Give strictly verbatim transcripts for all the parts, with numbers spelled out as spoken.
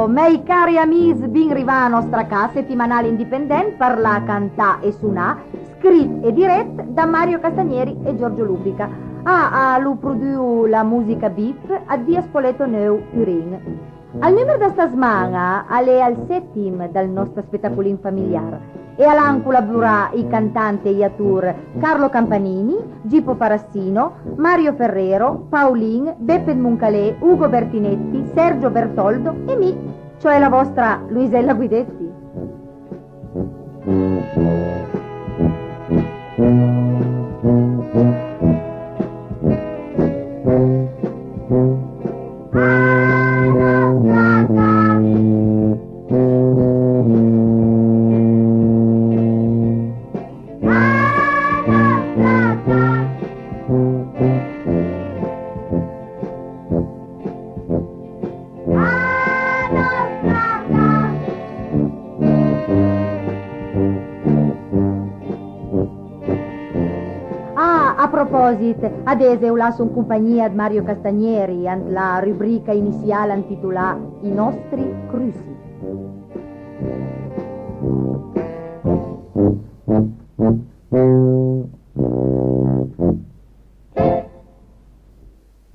Mei cari amis, bin rivà a Nòstra Ca, setimanal indipendent parlà, cantà e sunà, scrit e dirèt da Mario Castagneri e Giorgio Lupica. Ah, a lu produo la mùsica Bip, a Dia Spoleto Neu, Turin. Ël nùmer da sta sman-a a l'é ël sètim dal nòst spetacolin familiar e a l'han colaborà i cantant e i ator Carlo Campanini, Gipo Farassino, Mario Ferrero, Paolin, Beppe Moncalé, Ugo Bertinetti, Sergio Bertoldo e mi, cioè la vòstra Luisella Guidetti. Ah, a propòsit, adess u lasso an compagnia ëd Mario Castagneri ant la rubrica inissial antitolà I nòstri crussi.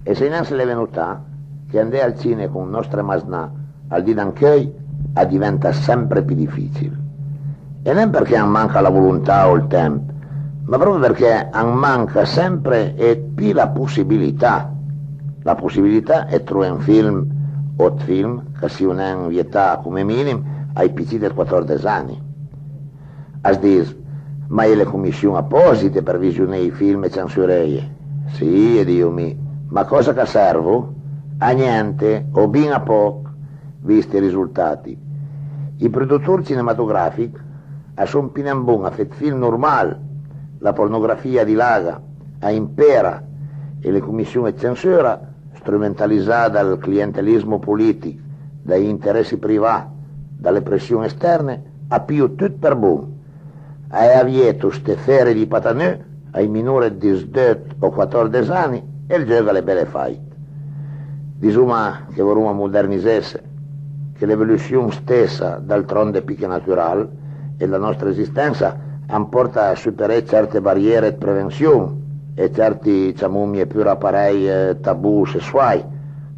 E sai nen se l'eve notà che andé al cine con nòstre masnà al di d'ancheuj a diventa sempre pì dificil. E nen përchè an manca la volontà o ël temp, ma pròpi përchè an manca sempre ëd pì la possibilità. La possibilità ëd trové un film o ëd film ch'a sio nen vietà come minim ai pì cit ëd quatòrdes ani. As dis: "Ma a-i é le comission apòsite për visioné ij film e censurëje?" "Sì", e dijo mi, "ma a còsa ch'a servo?" "A gnente, o bin a pòch, vist ij risultati. Ij produtor cinematografich a son pì nen bon a fé ëd film normal, la pornografia a dilaga, a impera, e le comission ëd censura, strumentalizà dal clientelismo polìtich, dai interessi privà, da le pression esterne, a pio tut për bon. A é avieto ste fere di patanu ai minor ëd disdeuch o quatòrdes ani e ël gieuch a l'é bele fàit." Disoma che voroma modernizesse, che l'evolussion stessa dal trònd é pì che natural e la nòstra esistensa an pòrta a superé certe bariere ëd prevension e certi, ciamomje pur aparèj, eh, tabù sessuaj.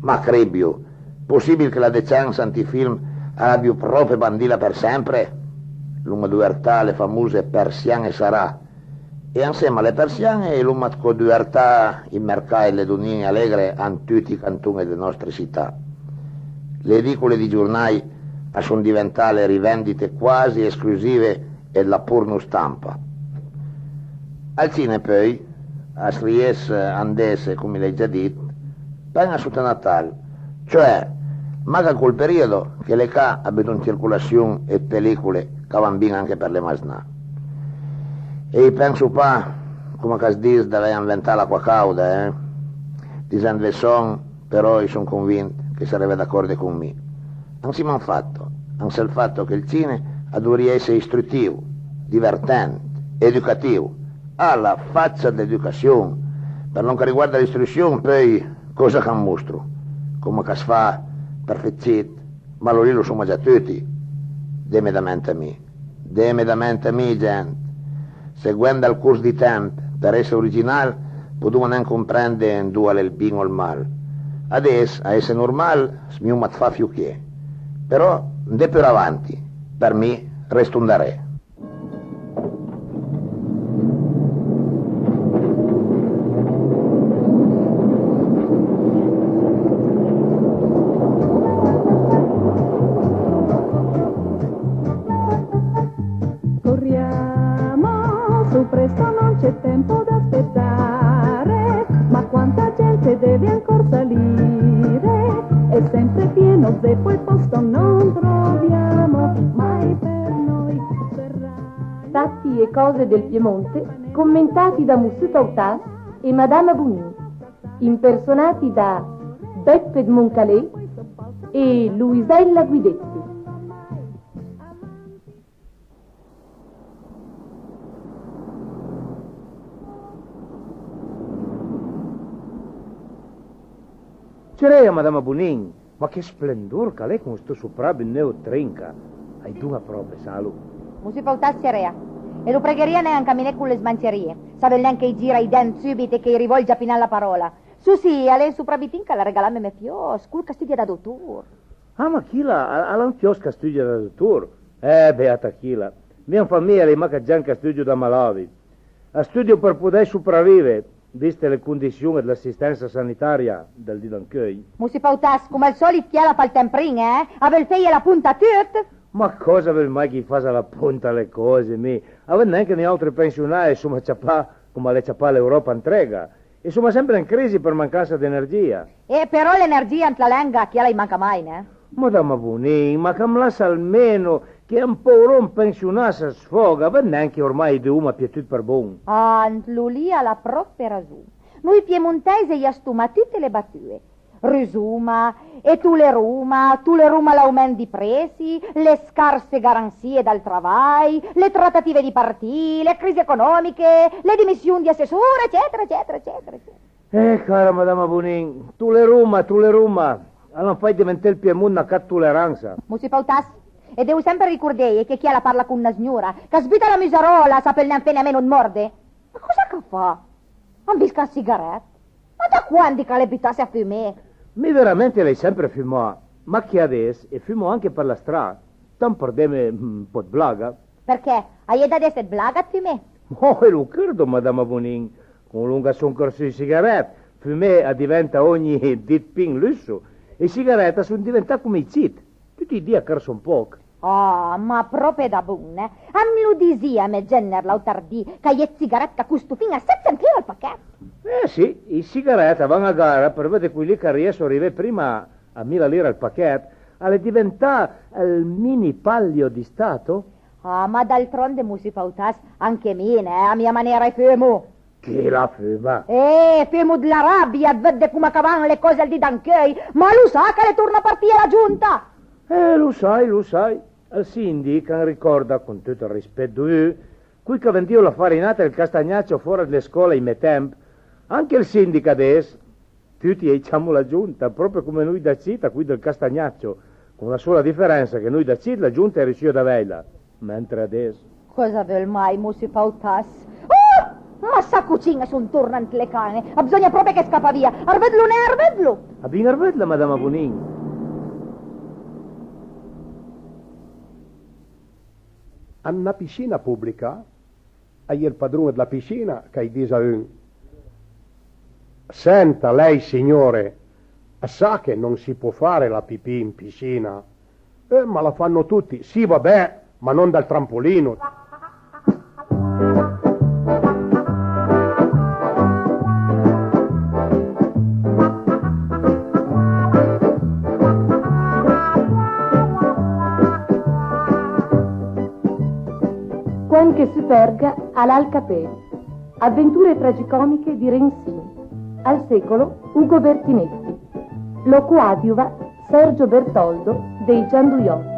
Ma crèdbio, possibil che la decensa ant ij film a l'abio pròpe bandila për sempre? L'oma duvertà le famose persian-e sarà, e ansema a le persian-e l'oma dcò duvertà ij mercà ëd le donin-e alegre ant tuti ij canton ëd le nòstre sità. Le edicole dij giornaj a son diventà le rivendite quasi esclusive ëd la pornostampa. Al cine, peui, as ries andesse, come i l'hai già dit, pen-a sota Natal, cioè, maca an col periodo che le ca a buto an circolassion ëd pelicole ch'a van bin anche për le masnà. E i penso pa, come ch'as dis, d'avèj anventà l'acqua càuda, eh? Disendve sòn, però, i son convint che i sareve d'acòrde con mi. Ansima an fato, ansé ël fato che ël cine a dovrìa esse istrutìo, divertent, educatìo. Ah, la facia ëd l'educassion! Për lòn ch'a riguarda l'istrussion, peui, còsa ch'an mostro? Come ch'as fa për fé cit? Ma lòn lì lo soma già tuti. Deme da ment a mi. Deme da ment a mi, gent. Seguend ël cors dij temp, për esse original, podoma nen comprende andoa a l'é ël bin o ël mal. Adess, a esse normal, smijoma ëd fà fiochie. Però, andé pur avanti, për mi, resto andaré. Corriamo, su presto, non c'è tempo da aspettare, ma quanta gente deve ancora salire, è sempre pieno zeppo il posto non troviamo, mai per noi. Fatti e cose del Piemonte, commentati da Mussù Tautà e Madama Bonin. Impersonati da Beppe Moncalé e Luisella Guidetti. Cerea, Madama Bonin, Ma che splendor ch'a l'é con sto soprabit neuv trinca! A-i dona pròpe, salo. Mussì Pautàs cerea, e lo pregherìa nen a caminé con le smancerìe, s'a veul nen che i gira i dent sùbit e che i rivòlgia pi nen la paròla. Su sì, a l'é un soprabitin ch'a l'ha regalame mè fiòs, col ch'a studia da dotor. Ah, ma chila, a, a l'ha un fiòs ch'a studia da dotor? Eh, beata chila. Mi an famija a l'é mach ëd gent ch'a studio da malàvit. A studio për podèj sopravive, viste le condision ëd l'assistensa sanitaria dël di d'ancheuj. Mussì Pautàs, coma al sòlit, chila a fa ël temprin, eh? A veul feje la ponta a tut! Ma còsa veul mai ch'i fasa la ponta a le còse, mi? A vëd nen che noiàutri pensionaje i soma ciapà coma a l'é ciapà l'Euròpa antrega? E soma sempre an crisi për mancansa d'energìa. Eh, però l'energìa ant la lenga, chila a-i manca mai, né? Madama Bonin, ma ch'am lassa almeno, che an pòvron pensionà as sfòga, vëd nen che ormai i duoma pié tut për bon. Ah, ant lo lì a l'ha pròpe rason. Noi piemontèis i-j stoma a tute le batue. Rusoma, e toleroma, toleroma l'aument dij pressi, le scarse garansie dal travaj, le tratative di partì, le crisi econòmiche, le dimission di assessor, ecetera, ecetera, ecetera, ecetera. Eh, cara madama Bonin, toleroma, toleroma, a l'han fàit diventé ël Piemont na ca ëd toleransa. Mussì Pautàs, e devo sempre ricordeje che chila a parla con na sgnora, ch'a sbuta la musaròla, s'a peul nen fene a meno ëd mòrde. Ma còsa ch'a fa? A 'mbisca ël sigarèt? Ma da quandi ch'a l'é butasse a fumé? Mi veramente l'hai sempre fumà, ma che adess e fumo anche për la stra, tant për deme un pò ëd blaga. Përchè? A-i é da desse ëd blaga ëd fumé? Oh, e lo credo, madama Bonin, con longh a son corsù ij sigarèt, fumé a diventa ògni dit pi un lusso, e ij sigarèt a son diventà coma ij cit, tuti ij di a carso un pòch. Ah, ma pròpe da bon, eh? Am lo disìa mè gènner l'àuter di ch'a-i é ëd sigarèt ch'a costo fin-a setsent euro ël pachèt. Eh sì, ij sigarèt a van a gara për vëdde coj lì ch'a riesso a rivé prima a mila lire ël pachèt, a l'é diventà ël mini palio di Stato? Ah, ma d'altronde, Mussì Pautàs, anche mi, né, a mia manera i fumo. Chi la fuma? Eh, fumo dla rabia ëd vëdde coma ch'a van le còse al di d'ancheuj, ma lo sa ch'a l'é torna partìe la Giunta? Eh, lo sai, lo sai. Ël sìndich am ricòrda, con tut ël rispet dovù, coj ch'a vendìo la farinata e ël castagnaccio fòra dle scòle ai mè temp. Anche ël sìndich adess, tuti a-j ciamo la Giunta, pròpe coma noi da cit a coj dël castagnaccio, con la sola diferensa che noi da cit la Giunta i-j reussìo ad avèjla, mentre adess. Còsa veul mai, Mussì Pautàs? Oh! Ma sacocin-e a son torna ant le can-e, a bsògna pròpe che scape via. Arvëdlo, né, arvëdlo! A bin arvëdla, madama Bonin. An na piscina pubblica, a-i é ël padron dla piscina ch'a-j dis a un: «Senta, lei signore, sa che non si può fare la pipì in piscina?» «Eh, ma la fanno tutti.» «Sì, va bè, ma non dal trampolino.» Quand che Superga al ha il capello. Avventure tragicomiche di Rensin. Al secolo Ugo Bertinetti. Lo coadiuva Sergio Bertoldo dei Gianduiotti.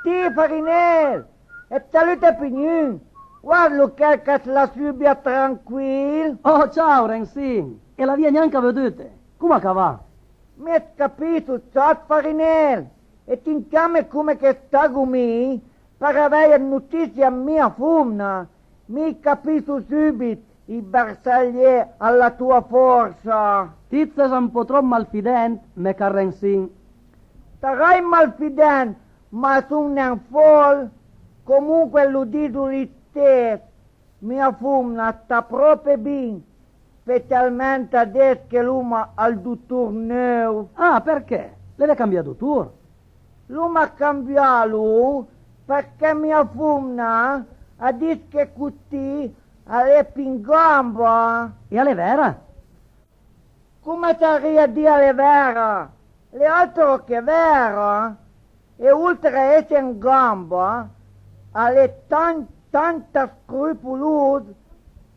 Ti, Farinel, e salute pi gnun. Guardlo chel ch'as l'ha subia tranquil. Oh, ciao, Rensin. E l'avìa gnanca vëdute. Coma ch'a va? Mi capisso ciat, Farinel, e ti 'm ciame coma che stago mi, për avèj ëd notisie ëd mia fomna. Mi capisso subit ij bersaglié a la toa fòrsa. Ti it ses un pò tròp malfident, mè car Rensin. Sarai malfident, ma son nen fòl. Comunque lo diso l'istess, mia fomna a sta pròpe bin, specialment adess che l'oma ël dotor neuv. Ah, përchè? L'eve cambià dotor? L'oma cambialo përchè mia fomna a dis che così a l'é pì an gamba. E a l'é vera? Coma sarìa dì a l'é vera? L'é àutro che vera. E oltre a esse an gamba, a l'é tant, tant scrupolos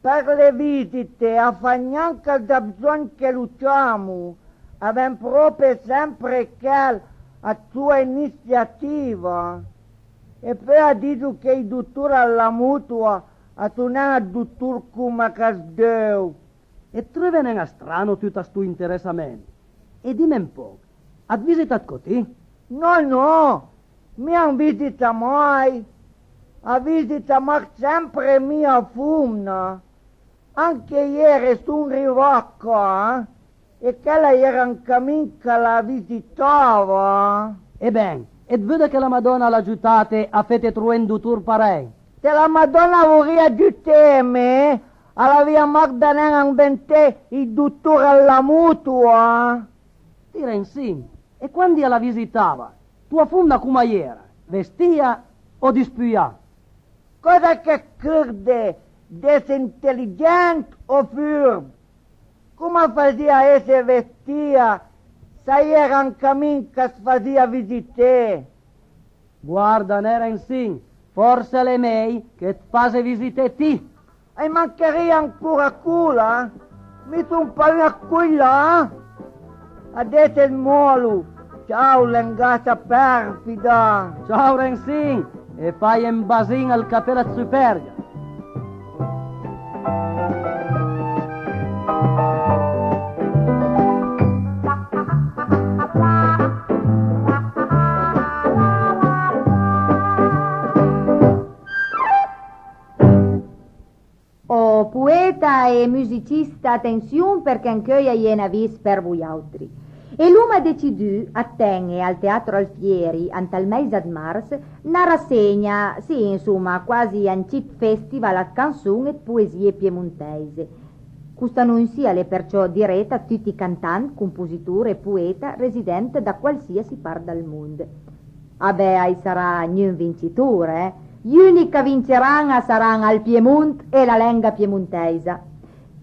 për le visite, a fa gnanca da bsògn che lo ciamo, a ven pròpe sempre chel a soa inissiativa. E peui a diso che ij dotor a la Motoa a son nen ëd dotor coma ch'as deu. E 't treuve nen strano tut sto interessament? E dime un pòch, at visita co ti? No, no, mi a 'm visita mai. A visita mach sempre mia fomna. Anche ier son rivà ca, eh? E chèla a-i era an camin ch'a la visitava. E ben, e 't veude che la Madòna a l'ha giutate a fete trové un dotor parèj? Se la Madòna a vorìa giuteme, a l'avìa mach da nen anventé ij dotor a la Motoa. Ti, Rensin, e quandi a la visitava, toa fomna coma a-i era, vestìa o dispujà? Còsa ch'at creurde, d'esse inteligent o furb? Coma a fasìa a esse vestìa, s'a-i era an camin ch'as fasìa visité? Guarda, né, Rensin, fòrse a l'é mej che 't fase visité ti. A-i mancherìa ancora cola? Mi son pa un ëd coj là. Adess ëd mòlo. Ciao, lengassa perfida. Ciao, Rensin, e faje un basin al capèl ëd Superga. O poeta e musicista, atension, përchè ancheuj a-i é n'avis për vojàutri. E l'oma decidù ëd ten-e al Teatro Alfieri, ant ël mèis ëd mars, na rassegna, sì, ansoma, quasi un cit festival ëd canson e ëd poesìe piemontèise. Cost anonsi a l'é përciò diret a tuti ij cantant, compositor e poeta resident da qualsiasi part dël mond. Ah beh, a-i sarà gnun vincitor, eh? J'ùnich ch'a vinceran a saran ël Piemont e la lenga piemontèisa.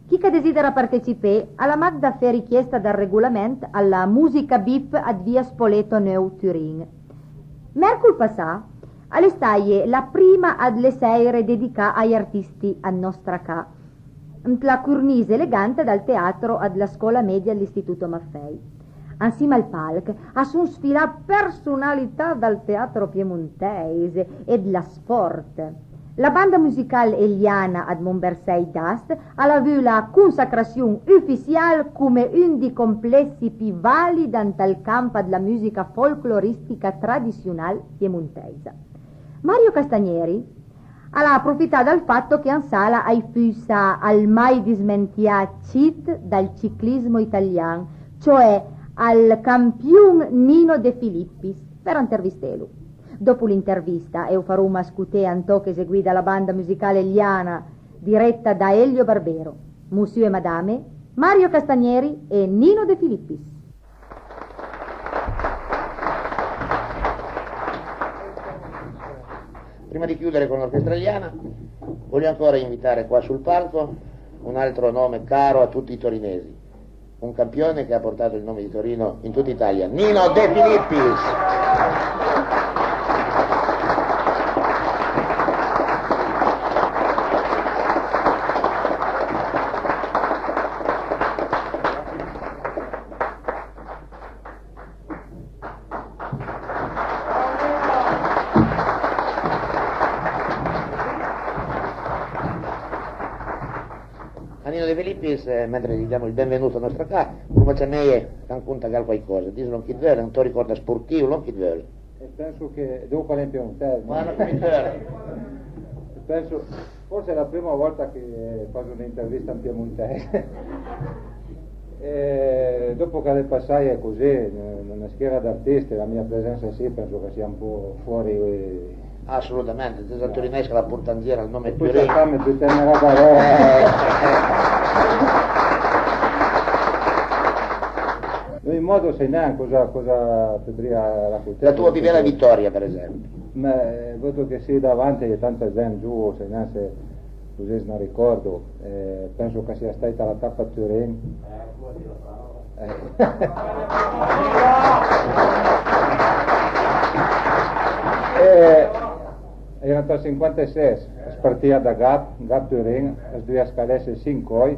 Chi ch'a desidera partecipé, a l'ha mach da fé richiesta dël regolament a la Musica Bip ëd via Spoleto neu Turin. Mèrcol passà a l'é staje la prima ëd le sèire dedicà ai artisti ëd nòstra ca, ant la cornise eleganta dël teatro ëd la scòla media ëd l'Istituto Maffei. Ansima al palch a son sfilà përsonalità dël teatro piemontèis e dla sport. La banda musical Eliana ëd Mombërsej d'Ast a l'ha avù la consacrassion ufissial come un dij complessi pì valid ant ël camp dla musica folcloristica tradissional piemontèisa. Mario Castagneri a l'ha aprofità dël fato che an sala a-i fussa ël mai dismentià cit dël ciclismo italian, cioè ël campion Nino De Filippis, për intervistelo. Dopo l'intervista, e o faroma scoté un tòch eseguì da la banda musical Eliana, diretta da Elio Barbero, Monsieur e Madame, Mario Castagneri e Nino De Filippis. Prima di chiudere con l'orchestra Eliana, voglio ancora invitare qua sul palco un altro nome caro a tutti i torinesi, un campione che ha portato il nome di Torino in tutta Italia, Nino De Filippis. A Nino De Filippis, eh, mentre gli diamo il benvenuto a nostra ca, pruvoma a ciamaje, che an conta quaicosa, dilo lòn ch'it veule, un tò ricòrd sportìu, lòn ch'it veule. E penso che dopo a l'é in piemontèis, no? Guarda come it veule. Penso, forse è la prima volta che faccio un'intervista in piemontese. E dopo che a l'é passaje così, na, na schiera d'artisti, la mia presenza sì, penso che sia un po' fuori. Assolutamente, ti sei torinese che la porta in giro il nome. E poi Turin. Cercame di tenere a parola. In ogni modo, sai nen cosa, cosa podrìa raccontare. La tua più bella vittoria, per esempio. Ma, eh, vedo che sì, davanti a tanta gente giù, sai nen se così se ne ricordo, eh, penso che sia stata la tappa a Turin. Eh. Eh, era dal cinquantasei, as partìa da Gap, Gap Turin, as dovìa scalesse cinc còi,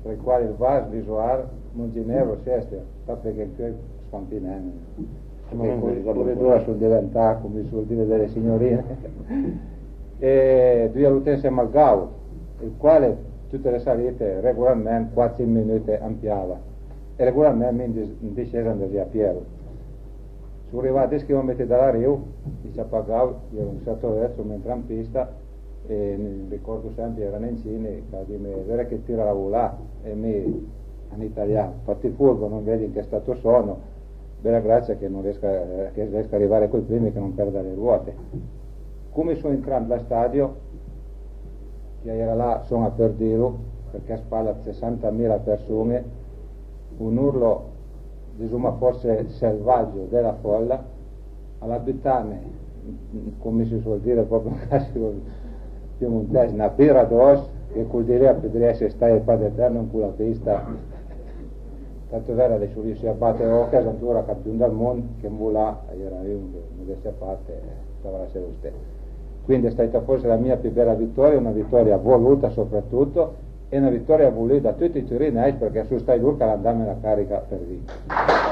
tra i quali il Vas, l'Isoard, Montinevro, Sestia, parché ancheuj scampì nen. Che cor-, corridora son diventà, come si suol dire, delle signorine. E dui a l'utense Malgau, il quale tute le salite regolarment quat-sinch minute ampiava. E regolarment mi in dis-, in discesa andasìa a piero. Son rivà a dis chilometri da l'arìo, i ciapà Gau, i ero un sèt o öt, son entrà in pista, e mi ricordo sempre, i era nen cini, ch'a dime: "Vëdde che tira la volà", e mi, an italian: "Fatti furbo, non vedi in che stato sono?" Bela grazia che non riesca, che riesca a rivare coi primi, che non perda le ruote. Come son entrà an la stadio, ch'a era là, son a për dilo, përchè a spala sesantamila përson-e, un urlo, disoma, forse selvagio della folla, a l'ha butame, come si suol dire proprio in classico piemontese, na bira ados, che col dì lì a podrìa esse staje pa d'etèrno an cola pista. Tanto vera, i son riusì a bate Oches, antlora campion dël mond, che an volà a era un che, modestia a parte, eh, t'avrà esse lo stes. Quindi è stata forse la mia più bella vittoria, una vittoria voluta soprattutto, e na vittoria volida da tuti i turinèis, përchè a son stai lor ch'a l'han dame la carica për vincere.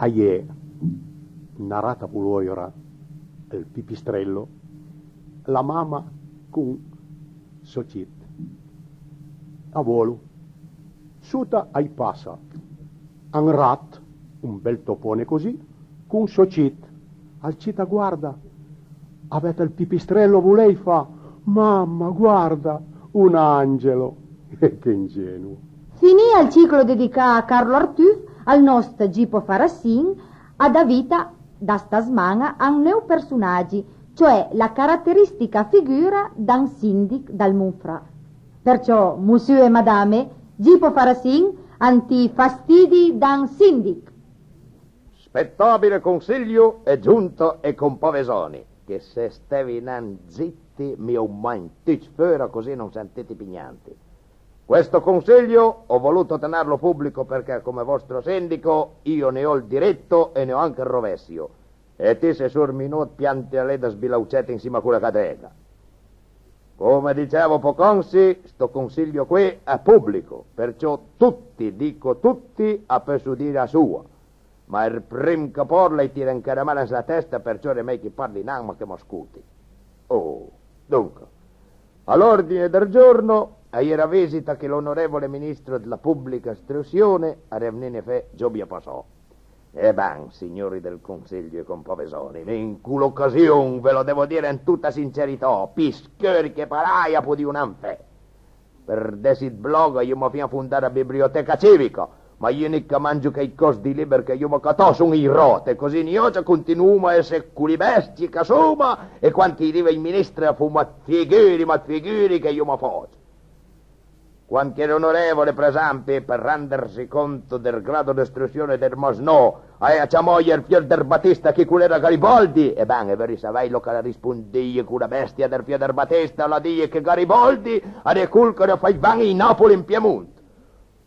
A ie na rata voloira, ël pipistrello, la mama con sò cit. A volo. Sota a-i passa un rat, un bel topone così, con sò cit. Al cit a guarda, a vèd ël pipistrello a volé, a-j fa: "Mama, guarda, un angelo!" Che ingenuo! Finì ël ciclo dedicà a Carlo Artüf, al nòst Gipo Farassin a dà vita da sta sman-a a un neu përsonagi, cioè la carateristica figura d'un sìndich dël Monfrà. Përciò, mossù e madame, Gipo Farassin, ant ij fastidi d'un sìndich. Spetabile consiglio e giunta e compavesani, che se stevi nen zitti, mi u magn tucc fora, così non sentiti più niente. Questo consiglio ho voluto tenerlo pubblico perché, come vostro sindaco, io ne ho il diritto e ne ho anche il rovescio. E ti, se sur minut, piante a lé da sbilaucete in sima a quella catena. Come dicevo poc'anzi, sto consiglio qui è pubblico, perciò tutti, dico tutti, a pösso dire a sua. Ma il prim che parla i tira un caramelo in la testa, perciò è meglio che parli nen, ma che m'ascolti. Oh, dunque, all'ordine del giorno, a iera visita che l'onorevole ministro della pubblica istruzione a revnine fe giobia passò. E ben, signori del Consiglio e compavesoni, in cul'ocasion, ve lo devo dire in tuta sincerità, pì scuri che parài a podìo nen fé. Për desi 'd blòga, i oma fin a fondà la biblioteca civica, ma i ùnich ch'a mangio chèi còs dij lìber che i oma catà a son ij ròt, e così niò già continuoma a esse culì bèstie ch'a soma, e quand ch'i riva ij ministri a foma 'd figuri, ma 'd figuri che i oma fàcc. Quand che l'onorevole, për esempi, për rendersi conto del grado d'istruzione del masnò, a l'ha ciamàit ël fiö dër Batista, chi col era Garibaldi, e ben, e veuris savèilo ch'a l'ha rispondìje cola bèstia dël fiö dër Batista, a l'ha dije che Garibaldi a l'é col ch'a l'ha fàit ven ij Napoli an Piemont.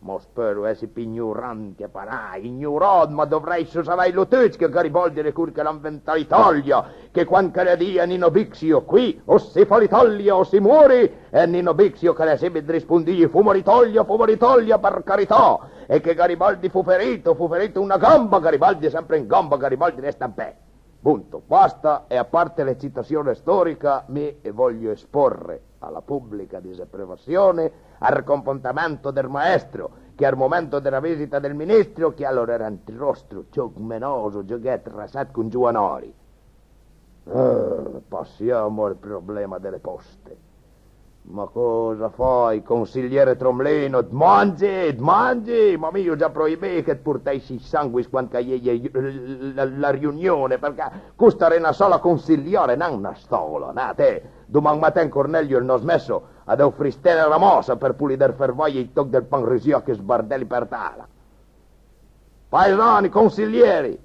Ma spero esse pì ignorant che parài, ignorant, ma dovrèisso savèilo tuti che Garibaldi a l'é col ch'a l'ha inventà l'Italia, che quand ch'a l'ha dije a Nino Bixio: «Qui o si fa l'Italia o si muori», e Nino Bixio ch'a l'ha sìbit rispondìje: «Foma l'Italia, foma l'Italia, për carità», e che Garibaldi fo ferito, fo ferito a una gamba, Garibaldi a l'é sempre an gamba, Garibaldi a resta an pé. Punto, basta, e a parte l'ecitazione storica, mi voglio esporre alla pubblica disapprovazione al comportamento del maestro, che al momento della visita del ministro, che allora era un rostro ciogmenoso, giöghèt rasèt con giuanari. Eh, passiamo al problema delle poste. Ma cosa fai, consigliere Tromlino? T'mangi, t'mangi! Ma mi i ho già proibì che t'portessi i sanguis quand ch'a-i é la, la riunione, perché costa a l'é na sala consiliare, nen na stala, na te. Doman matin Cornelio, ël nòst messo, a deu fristene la massa për polì dërfervaje ij tòch dël pan rusì a chel sbardèl ij për tara. Paesani, consiglieri,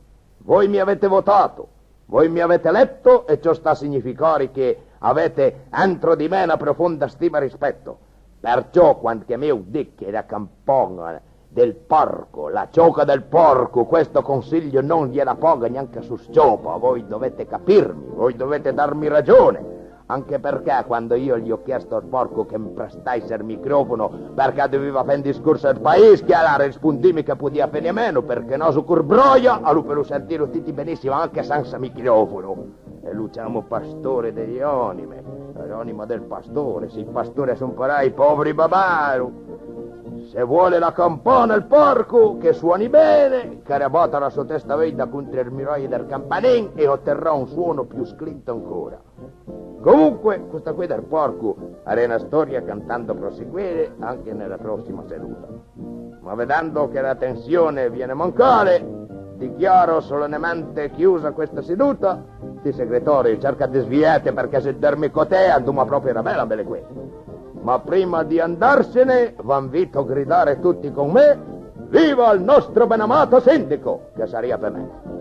voi mi avete votato, voi mi avete eletto e ciò sta a significare che avete entro di me una profonda stima e rispetto. Perciò, quand che mi o dico che la campana del porco, la cioca del porco, questo consiglio non gliela paga neanche a Sosciopa, voi dovete capirmi, voi dovete darmi ragione. Anche perché quando io gli ho chiesto al porco che mi prestasse il microfono perché doveva fare un discorso al paese, che allora rispondimi che podia fare a meno, perché no so cor broia, allora lo sentiro tutti benissimo anche senza microfono. E lo chiamo pastore delle anime, l'anima del pastore, se i pastori a son parei, poveri babaro. Se vuole la campana il porco che suoni bene, che rebota la sua testa veida contro il muraglio del campanin e otterrà un suono più sclinto ancora. Comunque, questa qui del porco era una storia che intendo proseguire anche nella prossima seduta. Ma vedendo che la tensione viene a mancare, dichiaro solennemente chiusa questa seduta. Ti, segretario, cerca di sviete perché se dormi con te, andoma proprio una bella belle qui. Ma prima di andarsene, v'invito a gridare tutti con me: «Viva il nostro benamato sindaco!» Che saria per me.